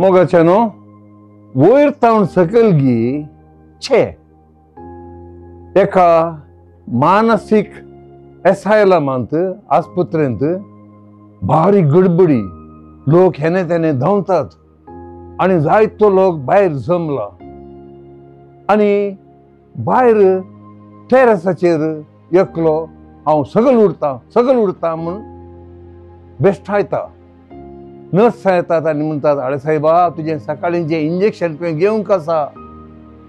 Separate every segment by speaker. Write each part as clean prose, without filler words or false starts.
Speaker 1: मोगाच्यानो वयर तावन सकयल गी छे एका मानसीक एसायलमांत आस्पत्रेंत भारी गडबडी, लोक हेने तेने धांवतात आनी जायतो लोक भायर जमला आनी भायर टेरसाचेर एकलो हांव सगळ उरता सगळ उरता म्हूण बेश्टायता। नर्स येतात आनी म्हणटात, आरे साहेबा तुजें सकाळीं जें इंजेक्शन तुवें घेवंक आसा,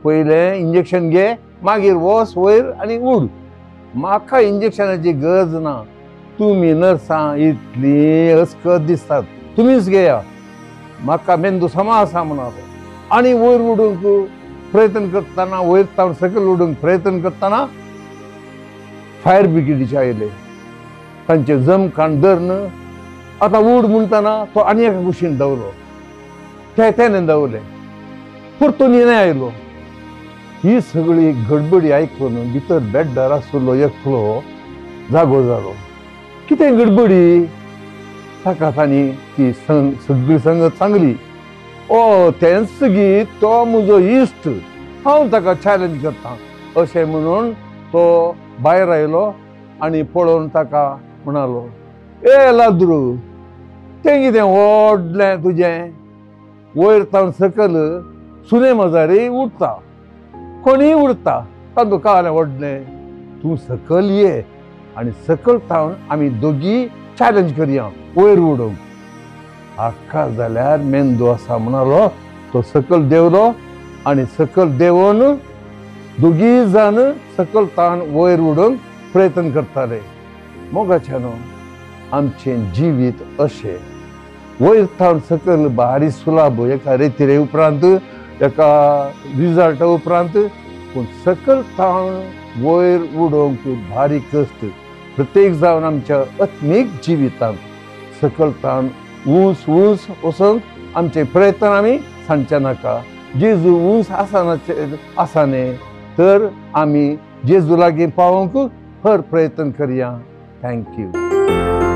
Speaker 1: पयलें इंजेक्शन घे मागीर वच वयर आनी उड, म्हाका इंजेक्शनाची गरज ना, तुमी नर्सां इतलीं अस्कत दिसतात, तुमीच घेया, म्हाका मेंदू समा आसा म्हणालो। आनी वयर उडूंक प्रयत्न करतना, वयर तावन सकयल उडूंक प्रयत्न करतना फायर ब्रिगेडीचे आयले, तांचे जमखाण धरून आतां उड म्हणटना तो आनी एका कुशीन धांवलो, ते तेणें धांवले, परतून येणे आयलो। ही सगळी गडबडी आयकून भितर बेड्डार आशिल्लो एकलो जागो जालो। कितें गडबडी? ताका तांणी ती सगळी संगत सांगली। ओ तेंच गी तो म्हजो इश्ट, हांव ताका चॅलेंज करता अशें म्हणून तो भायर आयलो आनी पळोवन ताका म्हणालो, ए लाद्रू, तें कितें व्हडलें तुजें, वयर तावन सकयल सुने मजारी उडटा, कोणीय उरता, तातूंत कालें व्हडलें, तूं सकयल ये आनी सकयल तावन आमी दोगी चॅलेंज करया वयर उडोवंक। हाका जाल्यार मेंदू आसा म्हणालो, तो सकयल देंवलो आनी सकयल देंवोन दोगी जाण सकयल तावन वयर उडोवंक प्रयत्न करताले। मोगाच्यानो आमचें जिवीत अशें वयर तावन सकयल भारी सुलाभ एका रेतिरे उपरांत, एका रिजल्टा उपरांत, पूण सकयल तावन वयर उडोवंक भारी कश्ट। प्रत्येक जावन आमच्या आत्मीक जिवितांत सकयल तावन ऊंच ऊंच वचूंक आमचे प्रयत्न आमी सांगचे नाका। जेजू ऊंच आसना आसा न्ही, तर आमी जेजू लागीं पावोवंक हर प्रयत्न करया। Thank you.